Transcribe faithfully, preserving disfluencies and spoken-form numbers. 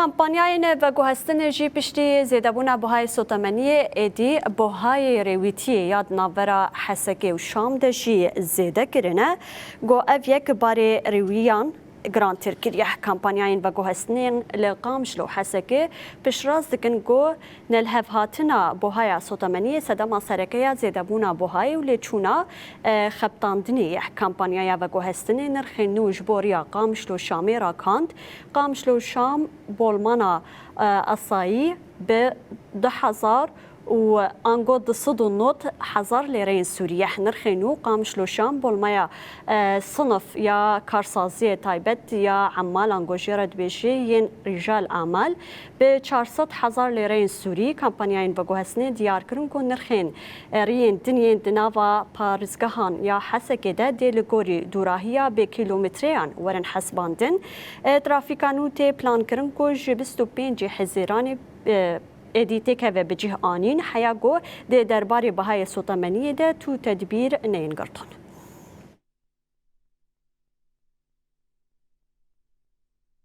Kampanyayên veguhestinê jî piştî zêdebûna buhayê sotemeniyê êdî buhayê rêwîtiyê ya di navbera Hesekê û Şam de jî zêde kirine. Ku ev yek barê rêwiyan girantir kiriye. Kampanyayên veguhestinên li Qamişlo û Hesekê piştrast dikin ku nelhevhatina buhaya sotemeniyê sedema sereke ya zêdebûna buhayê û lêçûna, e, xebitandinê ye. Kampanyaya veguhestinê nirxên nû ji bo riya Qamişlo Şamê rakand. Qamişlo Şam bolmana, e, asayî bi du hezar û ango du sed û nod hezar lêreyên Sûrî ye. Nirxê nû Qamişlo Şam bolmaya, e, sinif ya karsaziyê taybet ya emmal ango jê re dibêjê yên rîjal amal bi çar sed hezar lêreyên Sûrî. Kampanyayên veguhestinê diyar kirin ku nirxên, e, riyên din yên di nava parêzgehan ya Hesekê de dê li gorî dûrahiya bê kîlometreyan werin hesibandin. E, trafîka nû tê plankirin ku ji bîst û pêncê Hezîranê, e, êdî têkeve bi cih anîn, heya ku dê derbarê bihayê sotemeniyê de tu tedbîr neyên girtin.